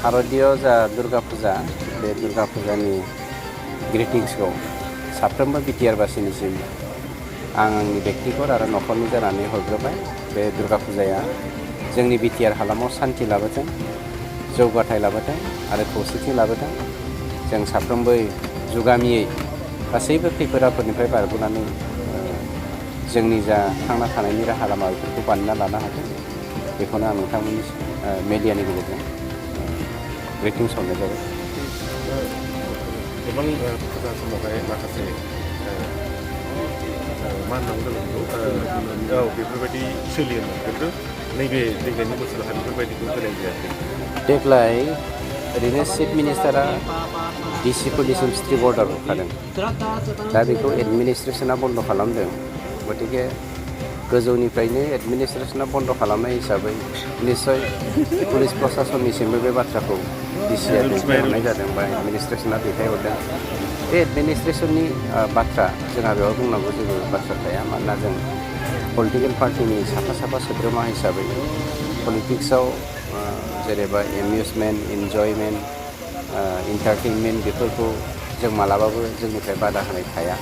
भारतीय जा दुर्गा फुजा बे दुर्गा फुजानि ग्रिटिंसखौ साफ्रोमबो बिटिआर बासिनिसिम आं आंनि व्यक्तिगत आरो न'खरनि जानानै हरग्रोबाय। बे दुर्गा फुजाया जोंनि बिटिआर हालामाव सान्थि लाबोथों, जौगाथाय लाबोथों आरो खौसेथि लाबोथों। जों साफ्रोमबो जुगामियै गासैबो खैफोद आफोदनिफ्राय बारग'नानै जोंनि जा थांना थानायनि राहा लामा बेफोरखौ बानायना लानो हाथों। बेखौनो आं नोंथांमोननि मेडियानि गेजेरजों ग्रिटिंस हरनाय जाबाय। गोबां फुजा समावहाय माखासे मा होननांगौ बेखौ बेफोरबायदि सोलियोमोन, खिन्थु नैबे देग्लायनि बोसोरावहाय बेफोरबायदिखौ होनाय जायाखै। देग्लाय ओरैनो चिफ मिनिस्टारा डिसि पुलिससिम स्ट्रिक्ट अर्डार हरखादों। दा बेखौ एडमिनिस्ट्रेसना बन्द' खालामदों। गतिके गोजौनिफ्रायनो एडमिनिस्ट्रेसना बन्द' खालामनाय हिसाबै निस्सय पुलिस प्रशासननिसिमबो बे बाथ्राखौ डिसिआ दैथायहरनाय जादों बा एडमिनिस्ट्रेसना दैथायहरदों। बे एडमिनिस्ट्रेसननि बाथ्रा जोंहा बेयाव बुंनांगौ जेबो बाथ्रा थाया। मानोना जों पलिटिकेल पार्टिनि साफा सोद्रोमा हिसाबै पलिटिक्सआव जेनेबा एमिउजमेन्ट, इन्जयमेन्ट, इन्टारटेनमेन्ट बेफोरखौ जों मालाबाबो जोंनिफ्राय बादा होनाय थाया।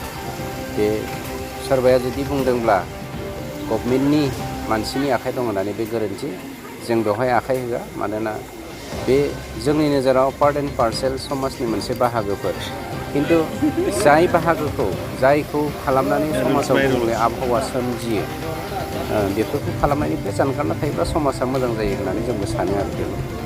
बे सोरबाया जुदि बुंदोंब्ला गभर्नमेन्टनि मानसिनि आखाइ दं होननानै बे गोरोन्थि। जों बेवहाय आखाइ होआ। मानोना बे जोंनि नोजोराव पार्ट एन्ड पार्सेल समाजनि मोनसे बाहागोफोर। खिन्थु जाय बाहागोखौ जायखौ खालामनानै समाजाव गुबुंले आबहावा सोमजियो बेफोरखौ खालामनायनिफ्राय जानगारना थायोब्ला समाजा मोजां जायो होननानै जोंबो सानो आरो।